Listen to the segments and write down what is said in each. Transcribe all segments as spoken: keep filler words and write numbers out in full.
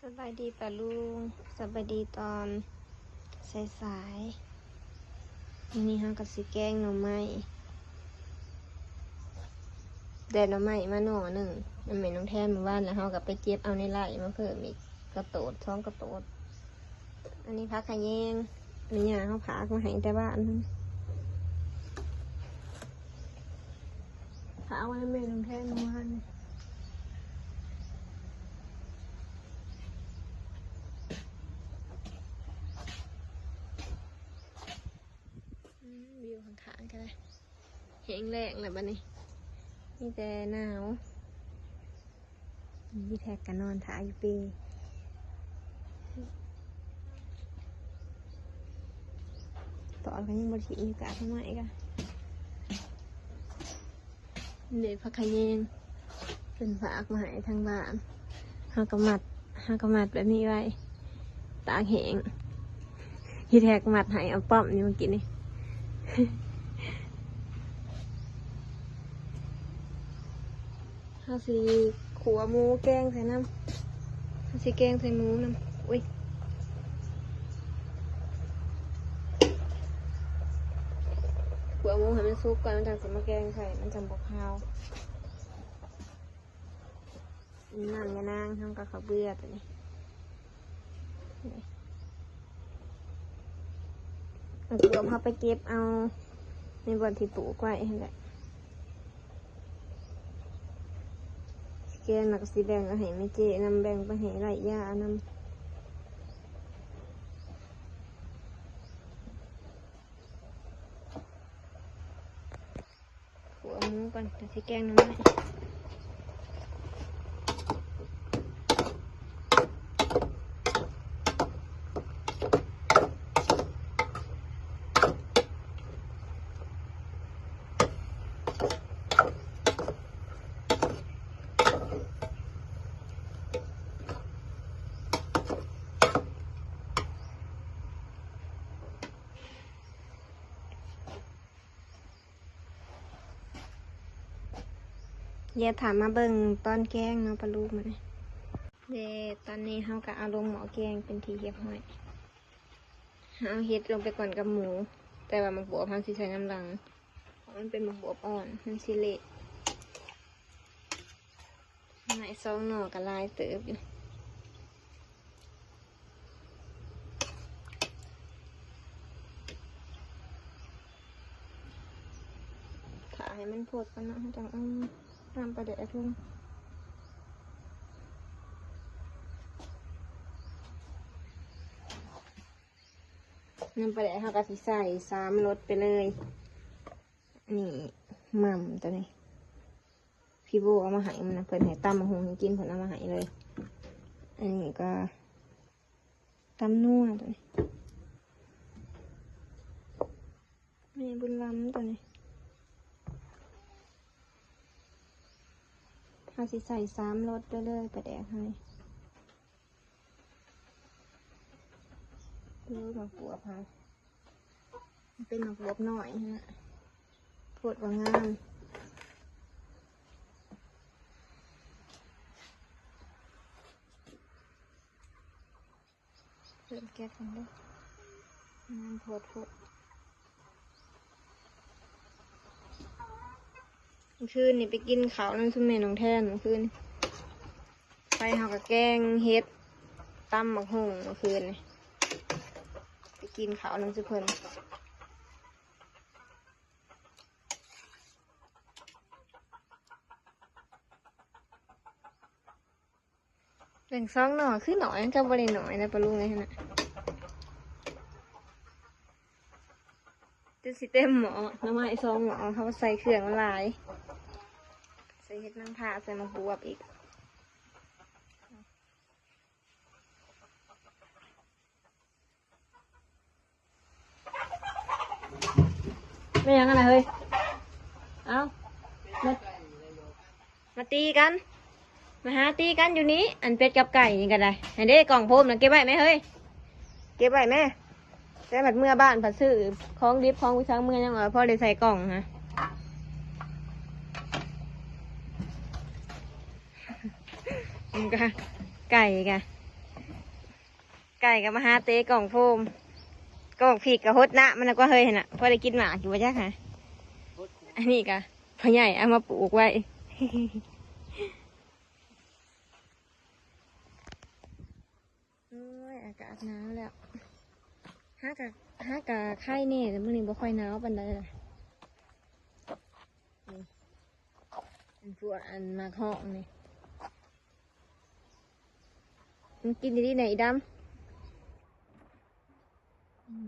สบายดีป้าลุง สบายดีตอนสายๆ วันนี้เฮาก็สิแกงหน่อไม้ ได้หน่อไม้มาหน่อหนึ่ง นำแม่น้องแทนเมื่อวาน แล้วเฮาก็ไปเก็บเอาในไร่มาเพิ่มอีกกระโตด สองกระโตด อันนี้ผักขะแยง แม่ย่าเฮาฝากมาให้แต่บ้าน ฝากไว้ให้แม่น้องแทนเมื่อวาน อืม วิวข้างๆ ก็ได้ แห้งแล้งแล้วบัดนี้ มีแต่หนาว อีแท็กก็นอนถ่ายอยู่เป ตอนก็ยังบ่ได้กินอยู่กะทำไมกะ เดี๋ยวผักขะแยง เป็นฝากมาให้ทางบ้าน เฮาก็มัด เฮาก็มัดแบบนี้ไว้ ตากแห้ง อีแท็กมัดให้เอาป้อมนี่เมื่อกี้นี่ เฮาสิขั่วหมูแกงใส่นำ เฮาสิแกงใส่หมูนำ อุ้ย ขั่วหมูให้มันสุกก่อน มันจั่งสิมาแกงใส่ มันจั่งบ่คาว น้ำยานาง เฮาก็ข้าวเบื่อตัวนี้ เอาตัวพาไปเก็บเอา ในบ่อนที่ปลูกไว้หั่นแหละ แกงแล้วก็สิแบ่งเอาให้แม่เจ้นำ แบ่งไปให้ไร่ย่านำ ขั่วหมูก่อน เดี๋ยวสิแกงหน่อไม้ เดี๋ยวถามมาเบิ่งตอนแกงเนาะ ปลาลูกมัน เด้ ตอนนี้เฮาก็เอาลงหม้อแกงเป็นที่เรียบร้อย เอาเห็ดลงไปก่อนกับหมู แต่ว่าหมากบวบเฮาสิใส่น้ำหลัง เพราะมันเป็นหมากบวบอ่อน มันสิเละ ไม้สองหน่อก็หลายเติบอยู่ ถ้าให้มันพดก่อนเนาะ เราต้องเอาน้ำปลาแดกลง น้ำปลาแดกเฮาก็สิใส่สามรสไปเลย นี่หม่ำตัวนี้ พี่โบเอามาให้มันนะ เพิ่นให้ตำบักหุ่งให้กิน เพิ่นเอามาให้เลย อันนี้ก็ตำนัวตัวนี้ แม่บุญล้ำตัวนี้ เฮาสิใส่สามรสไปเลย ปลาแดกเฮานี่ ดูหมากบวบค่ะ มันเป็นหมากบวบน้อยนะ โพดว่างาม เปิดแก๊สกันเด้อ งามโพดโพด เมื่อคืนนี่ไปกินข้าวนำซุมแม่น้องแทนเมื่อคืน ไปเฮาก็แกงเห็ด ตำบักหุ่งเมื่อคืนนี่ ไปกินข้าวนำซุมเพิ่น แบ่งสองหน่อ คือหน่อย มันก็บ่ได้หน่อยนะ ปลาลูกเลยนะ จนสิเต็มหม้อ หน่อไม้สองหม้อ เขาใส่เครื่องหลาย ใส่เห็ดนางฟ้า ใส่หมากบวบอีก ไม่ยังอะไรเฮ้ย เอ้า มา มาตีกัน มาหาตีกันอยู่นี้ อันเป็ดกับไก่นี่ก็ได้ ให้เด้กล่องโฟมนะ เก็บไว้ไหมเฮ้ย เก็บไว้ไหม แต่บัดเมื่อบ้านผัดซื้อของดิบของวิชังเมื่อยังว่าพอได้ใส่กล่องฮะ มันก็ไก่กะ ไก่ก็มาหาเตะกล่องโฟม กล่องพริกก็หดน้ำมันนะกว่าเฮ้ยหั่นน่ะ พอได้กินหมากอยู่บ่จักหะ อันนี้ก็พ่อใหญ่เอามาปลูกไว้ โอ้ย อากาศหนาวแล้ว หากะ หากะไข้แน่ แต่มื้อนี้บ่ค่อยหนาวปานใดล่ะ นี่ อันพวกอันหมากฮอกนี่ มันกินดีๆ ไหนดำ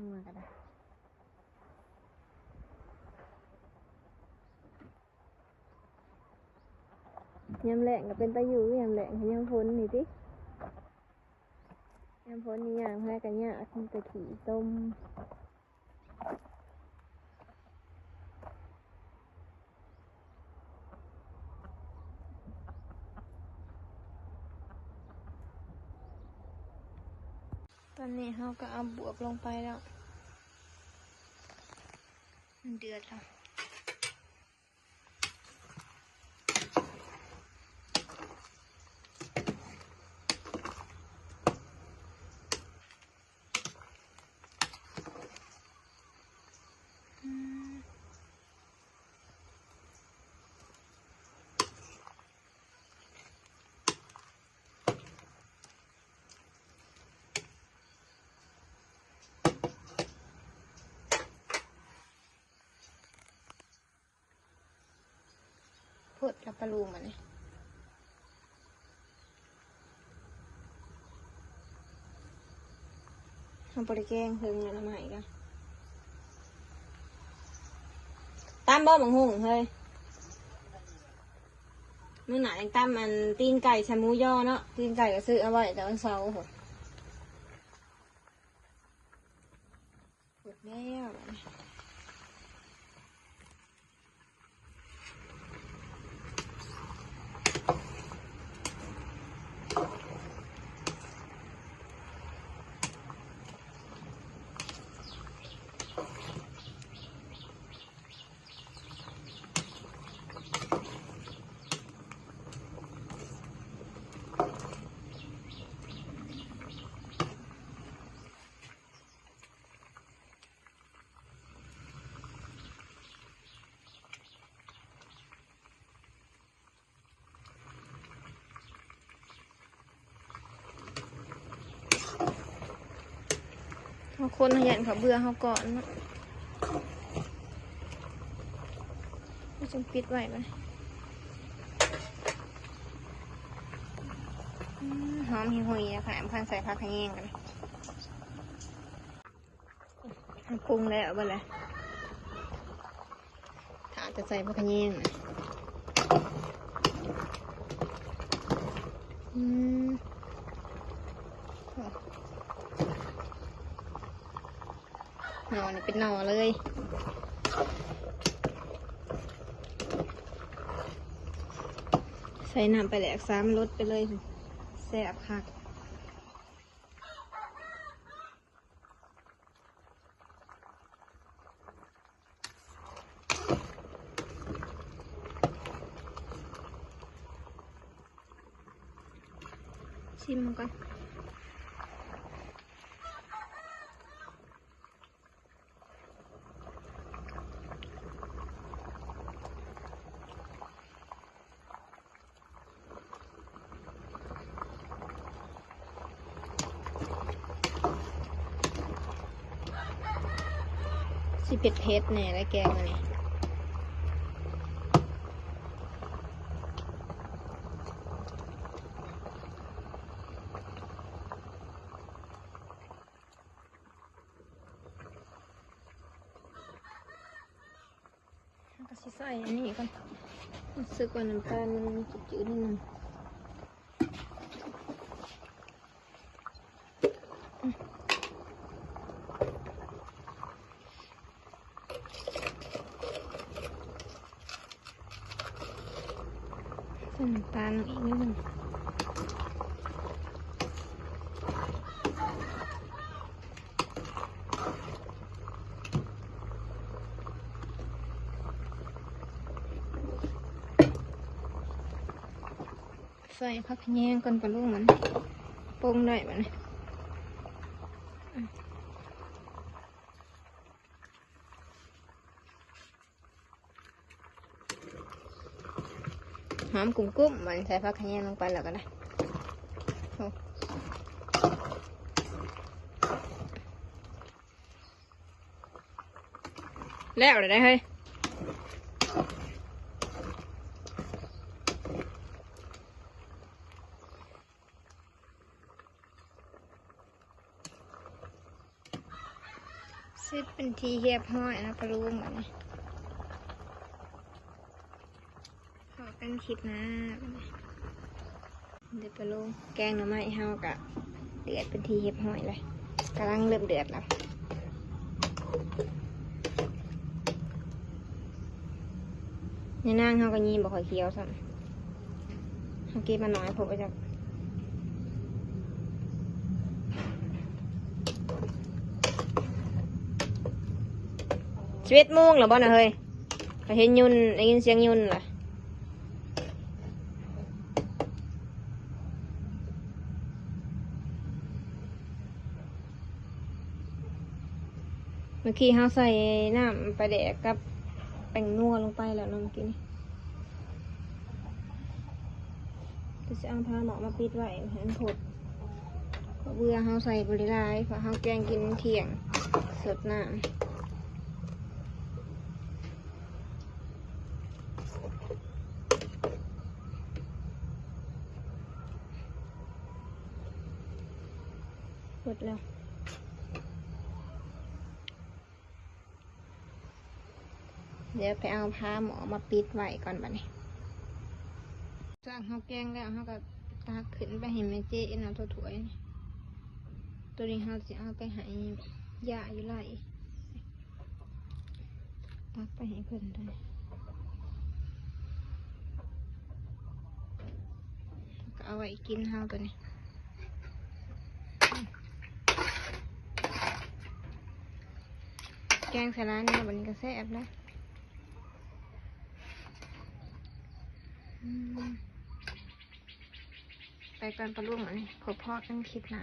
งัวก็ได้ ยามแล้งก็เป็นตาอยู่ ยามแล้งก็ยามฝนนี่ติ ยามฝนนี่ย่างไผก็ยาก มีแต่ขี้ตม ตอนนี้เราก็เอาบวบลงไปแล้ว มันเดือดแล้ว อืม พดแล้วปลาลูมันนี่ มันบ่ได้แกงเพิ่งแล้วน้ำใหม่ก็ตำบ่บักหุ่งเฮ้ย มื้อหน้ายังตำอันตีนไก่ใส่หมูยอเนาะ ตีนไก่ก็ซื้อเอาไว้แต่วันเสาร์โห หมดแล้ว เอาคนขยันเขาเบื่อเขาก่อนเนาะ ก็จึงปิดไว้มัน อืม หอมหิ้วหุยนะคะ พันใส่ผักขะแยงกันเลย ปรุงแล้วบ่เลย ถ้าจะใส่ผักขะแยงนะ อืม หน่อนี่เป็นหน่อเลย ใส่น้ำไปแหลกสามรสไปเลย แซ่บคัก ชิมมันก่อน สิเผ็ดเผ็ดแน่และแกงอันนี้ แล้วก็สิใส่อันนี้ก่อน รู้สึกว่าน้ำตาลมันจืดๆนิดนึง ใส่น้ำตาลอีกนิดนึง ใส่ผักขะแยงก่อนปะลูกมัน ปรุงได้บัดนี้ หอมกุ้มๆ มันใส่ผักขะแยงลงไปแล้วก็ได้ โอ้ แล้วเลยได้เฮ้ย เสร็จเป็นที่เรียบร้อยนะปลาลูกบัดนี้ พอกันคลิปหน้าบัดนี้ เดี๋ยวปลาลูกแกงหน่อไม้เฮากะเดือดเป็นที่เรียบร้อยเลย กำลังเริ่มเดือดแล้ว ในนางเฮาก็ยีบ่ค่อยเขียวซ้ำ เฮาเก็บมาน้อยโพดว่าจัก สิบเอ็ดโมงแล้วบ่นะเฮ้ย ข้อยเห็นยุน ได้ยินเสียงยุนล่ะ เมื่อกี้เฮาใส่น้ำปลาแดกกับแป้งนัวลงไปแล้วเนาะเมื่อกี้นี้ ก็สิเอาผ้าหมอมาปิดไว้ให้มันพด เพราะเบื่อเฮาใส่บ่ได้หลาย เพราะเฮาแกงกินเที่ยง สดน้ำ พดแล้ว เดี๋ยวไปเอาผ้าหมอมาปิดไว้ก่อนบัดนี้ จากเฮาแกงแล้วเฮาก็ตักขึ้นไปให้แม่เจ๊เอาตัวถ้วยนี่ ตัวนี้เฮาสิเอาไปให้ย่าอยู่ไร่ ตักไปให้เพิ่นได้ ก็เอาไว้กินเฮาตัวนี้ แกงใส่ร้านนี้บัดนี้ก็แซ่บแล้ว อืม ไปก่อนปลาลูก อันนี้พบพอกันคลิปหน้า